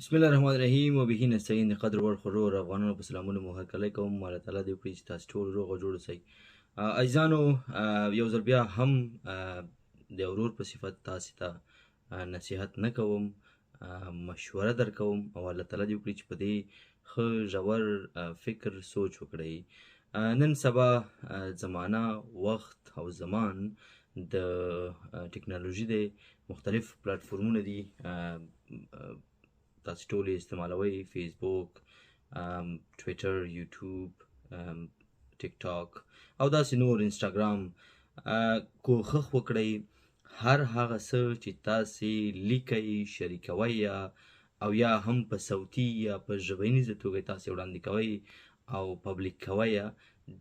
بسم الله الرحمن الرحیم و به نستعین. قدر وړ خورور افغانانو په سلامونو مو هرکلی کوم. الله تعالی دې وکړي چې تاسو ټول روغ او جوړ اوسئ. عزیزانو، یو ځل بیا هم د ورور په صفت تاسو ته نصیحت نه کوم، مشوره درکوم او الله تعالی دې وکړي چې په دې ښه ژور فکر سوچ وکړئ. نن سبا زمانه، وخت او زمان د ټکنالوژي دی، مختلف پلټفورمونه دي، تاسو ټول یې استعمالوئ، فیسبوک، ټویټر، یوټیوب، ټیک ټاک او داسې نور، انسټاګرام. کوښښ وکړئ هر هغه څه چې تاسې لیکئ، شریکوئ او یا هم په صوتي یا په ژبنیزه توګه تاسې وړاندې کوئ او پبلیک کوئ،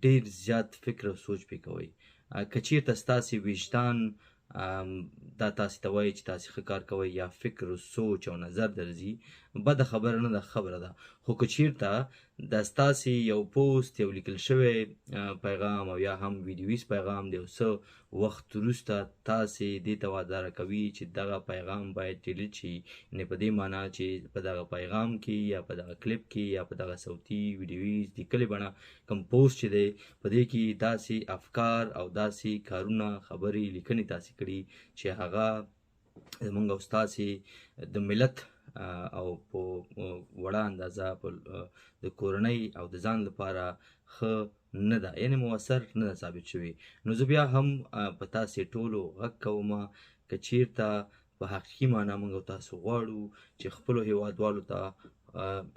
ډیر زیات فکر او سوچ پې کوئ. که چیرته ستاسې وجدان دا تاسې ته وایي چې تاسې ښه کار کوئ یا فکر او سوچ او نظر درځي، بده خبره نه ده، خبره ده. خو که چیرته دا ستاسې یو پوست، یو لیکل شوی پیغام او یا هم ویډیویز پیغام د یو څه وخت وروسته تاسې دې ته واداره کوي چې دغه پیغام باید ډیلیټ شي، یعنې په دې معنا چې په دغه پیغام کې یا په دغه کلیپ کې یا په دغه صوتي ویډیویز لیکلې بڼه کوم پوست چې دی، په دې کې داسې افکار او داسې کارونه، خبرې، لیکنې تاسې کړي چې هغه زمونږ او ستاسې د ملت او په وړه اندازه په د کورنۍ او د ځان لپاره ښه نه ده، یعنې موثر نه ده ثابت شوې. نو زه بیا هم په تاسې ټولو غږ کوم، که چیرته په حقیقي معنا موږ او تاسو غواړو چې خپلو هیوادوالو ته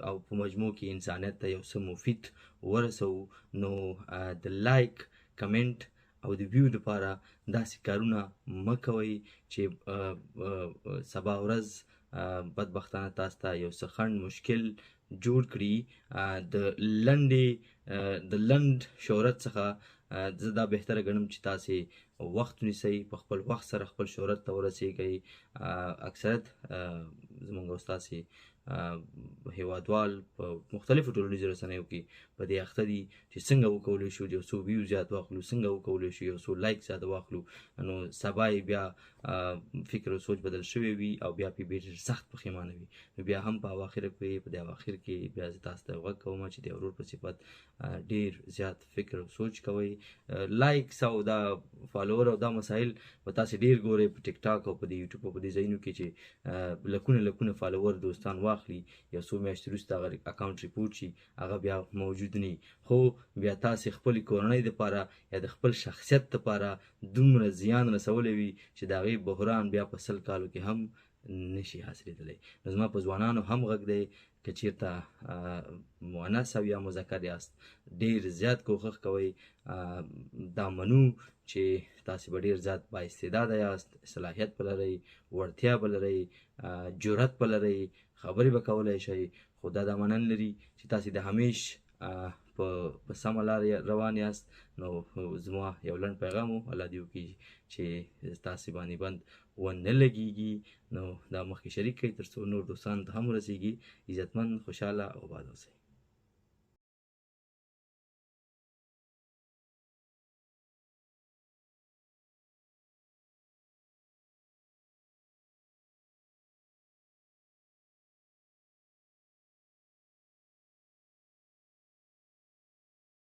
او په مجموع کې انسانیت ته یو څه مفید ورسوو، نو د لایک، کمنټ او د ویو لپاره داسې کارونه مه کوئ چې سبا ورځ بدبختانه تاسو ته یو څه خنډ مشکل جوړ کړي. د لنډې د لنډ شهرت څخه زه دا بهتره ګڼم چې تاسې وخت ونیسئ، په خپل وخت سره خپل شهرت ته ورسیږئ. اکثریت زموږ او ستاسې هیوادوال په مختلفو ټولنیزو رسنیو کې په دې اخته دي چې څنګه وکولی شو یو څو ویو زیات واخلو، څنګه وکولی شو یو څو لایک زیات واخلو. نو سبا یې بیا فکر او سوچ بدل شوی وي او بیا پې ډېر سخت پښیمانه وي. نو بیا هم په اواخره کې، په دې اواخر کې بیا زه تاسو ته غږ کوم چې د ورور په صفت ډېر زیات فکر او سوچ کوئ. لایکس او دا فالوور او دا مسایل به تاسې ډېر ګورئ په ټیک ټاک او په دې یوټیوب او په دې ځایونو کې چې لکونه لکونه فالوور دوستان واخلي، یو څو میاشتې وروسته هغه اکاونټ ریپورټ شي، هغه بیا موجود نه وي. خو بیا تاسې خپلې کورنۍ دپاره یا د خپل شخصیت دپاره دومره زیان رسولی وي چې د هغې بحران بیا په 100 کالو کې هم نشي حاصلېدلی. نو زما په ځوانانو هم غږ دی، که چیرته مؤنث او یا مذکر یاست، ډېر زیات کوښښ کوئ. دا منو چې تاسې به ډېر زیات با استعداده یاست، صلاحیت به لرئ، وړتیا به لرئ، جرأت به لرئ، خبرې به کولی شئ، خو دا منن لري چې تاسې د همیش په سمه لار روان یاست. نو زما یو لنډ پیغام و، الله دې وکړي چې تاسې باندې بند ونه لګیږي. نو دا مخکې شریک کړئ تر څو نور دوستانو ته هم ورسیږي. عزتمن، خوشحاله او آباد اوسئ.